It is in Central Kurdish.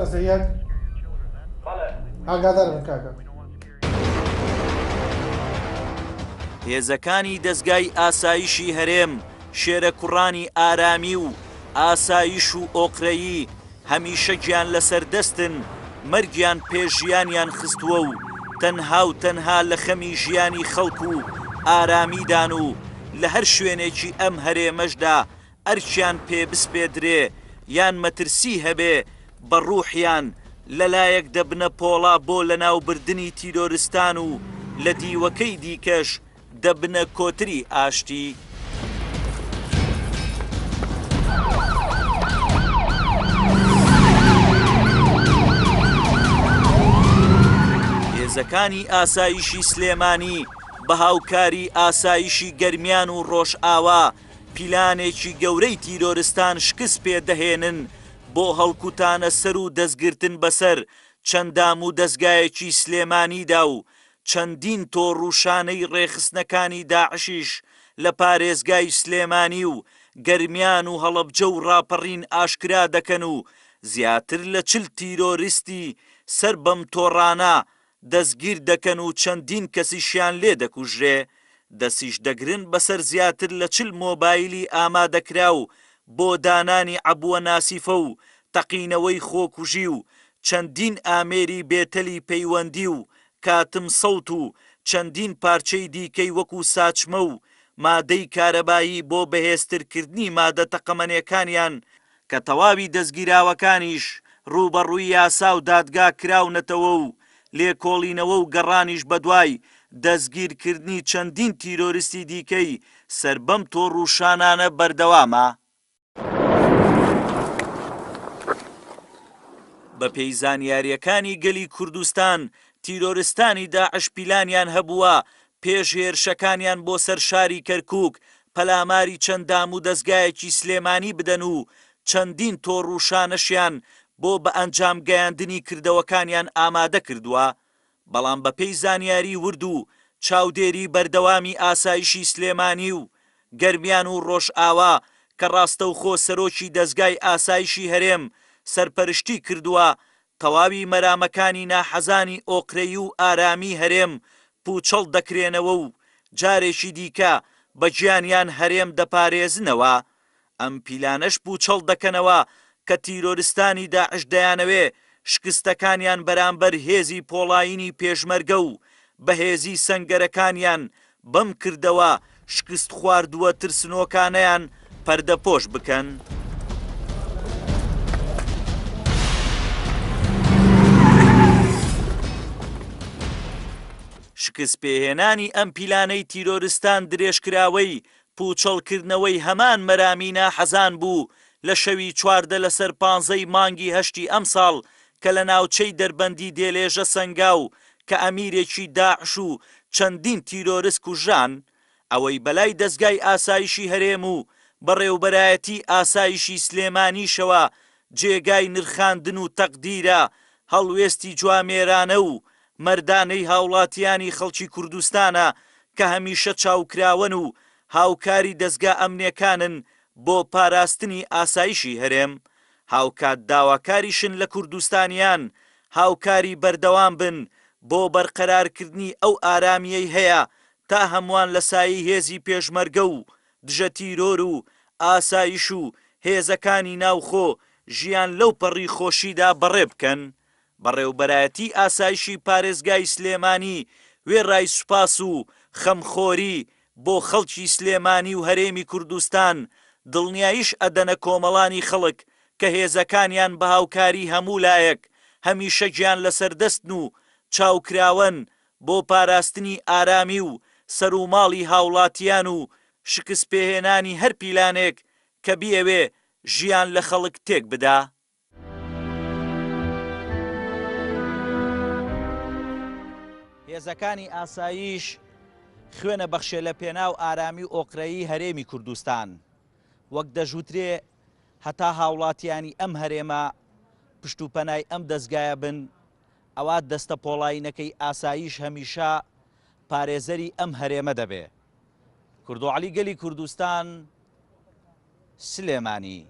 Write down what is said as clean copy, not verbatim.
لەسەر یەک. ئاگادار بن کاکە. هێزەکانی دەزگای ئاسایشی هەرێم شێرە کوڕانی ئارامی و ئاسایش و ئۆقرەیی هەمیشە گیان لەسەر دەستن مەرگیان پێش ژیانیان خستووە و تەنها و تەنها لە خەمی ژیانی خەڵک و ئارامیدان و لە هەر شوێنێکی ئەم هەرێمەشدا ئەرکیان پێ بسپێدرێ یان مەترسی هەبێ بە ڕوحیان، لەلایەک دەبنە پۆڵا بۆ لەناوبردنی تیرۆرستان و لە دیوەکەی دیکەش دەبنە کۆتری ئاشتی. هێزەکانی ئاسایشی سلێمانی بە هاوکاری ئاسایشی گەرمیان و ڕۆژئاوا پیلانێکی گەورەی تیرۆرستان شکست پێ دەهێنن بۆ هەڵکوتانە سەر و دەستگرتن بەسەر چەند دام و دەزگایەکی سلێمانیدا و چەندین تۆڕ و شانەی ڕێکخستنەکانی داعشیش لە پارێزگای سلێمانی و گەرمیان و هەڵەبجە و ڕاپەڕین ئاشکرا دەکەن و زیاتر لە 40 تیرۆریستی سەر بەم تۆڕانە دەستگیر دەکەن و چەندین کەسیشیان لێ دەکوژرێ، دەستیش دەگرن بەسەر زیاتر لە 40 مۆبایلی ئامادەکراو بۆ دانانی عەبوە ناسیفە و تەقینەوەی خۆکوژی و چەندین ئامێری بێتەلی پەیوەندی و کاتم سەوت و چەندین پارچەی دیکەی وەکو ساچمە و مادەی کارەبایی بۆ بەهێزترکردنی مادە تەقەمەنێکانیان کە تەواوی دەستگیراوەکانیش ڕووبەڕووی یاسا و دادگا کراونەتەوە و لێکۆڵینەوە و گەڕانیش بەدوای دەستگیرکردنی چەندین تیرۆریستی دیکەی سەر بەم تۆڕ و شانانە بەردەوامە. بەپێی زانیارییەکانی گەلی کوردستان، تیرۆرستانی داعش پیلانیان هەبووە پێش هێرشەکانیان بۆ سەر شاری کەرکووک پەلاماری چەند دامودەزگایەکی سلێمانی بدەن و چەندین تۆڕ و شانەشیان بۆ بەئەنجام گەیاندنی کردەوەکانیان ئامادە کردووە، بەڵام بەپێی زانیاری ورد و چاودێری بەردەوامی ئاسایشی سلێمانی و گەرمیان و ڕۆژئاوا کە ڕاستەوخۆ سەرۆکی دەزگای ئاسایشی هەرێم سەرپەرشتی کردووە تەواوی مەرامەکانی ناحەزانی ئۆقرەیی و ئارامی هەرێم پووچەڵ دەکرێنەوە و جارێکی دیکە بە گیانیان هەرێم دەپارێزنەوە. ئەم پیلانەش پووچەڵ دەکەنەوە کە تیرۆرستانی داعش دەیانەوێ شکستەکانیان بەرامبەر هێزی پۆڵایینی پێشمەرگە و بەهێزی سەنگەرەکانیان بەم کردەوە شکستخواردووە ترسنۆکانەیان پەردەپۆش بکەن. شکستپێهێنانی ئەم پیلانەی تیرۆرستان درێژکراوەی پووچەڵکردنەوەی هەمان مەرامی ناحەزان بوو لە شەوی 14 لەسەر پانزەی مانگی هەشتی ئەمساڵ کە لە ناوچەی دەربەندی دێلێژە سەنگاو کە ئەمیرێکی داعش و چەندین تیرۆرست کوژران، ئەوەی بەلای دەزگای ئاسایشی هەرێم و بەڕێوبەرایەتی ئاسایشی سلێمانیشەوە جێگای نرخاندن و تەقدیرە، هەڵوێستی جوامێرانە و مەردانەی هاوڵاتیانی خەڵکی کوردستانە کە هەمیشە چاوکراوەن و هاوکاری دەزگا ئەمنیەکانن بۆ پاراستنی ئاسایشی هەرێم، هاوکات داواکاریشن لە کوردستانیان هاوکاری بەردەوام بن بۆ بەرقەرارکردنی ئەو ئارامییەی هەیە تا هەمووان لە سایەی هێزی پێشمەرگە و دژە تیرۆر و ئاسایش و هێزەکانی ناوخۆ ژیان لەو پەڕی خۆشیدا بەڕێ بکەن. بەڕێوبەرایەتی ئاسایشی پارێزگای سلێمانی وێڕای سوپاس و خەمخۆری بۆ خەڵکی سلێمانی و هەرێمی کوردستان، دڵنیاییش ئەدەنە کۆمەڵانی خەڵک کە هێزەکانیان بە هاوکاری هەموو لایەک هەمیشە گیان لەسەر دەستن و چاوکراوەن بۆ پاراستنی ئارامی و سەروماڵی هاوڵاتیان و شکستپێهێنانی هەر پیلانێک کە بیەوێ ژیان لە خەڵک تێک بدا. هێزەکانی ئاسایش خوێنە بەخشێ لە پێناو ئارامی و ئۆقرەیی هەرێمی کوردستان. وەک دەژوترێ هەتا هاوڵاتیانی ئەم هەرێمە پشت و پەنای ئەم دەزگایە بن، ئەوا دەستە پۆڵایینەکەی ئاسایش هەمیشە پارێزەری ئەم هەرێمە دەبێ. کوردۆعەلی گەلی کوردستان، سلێمانی.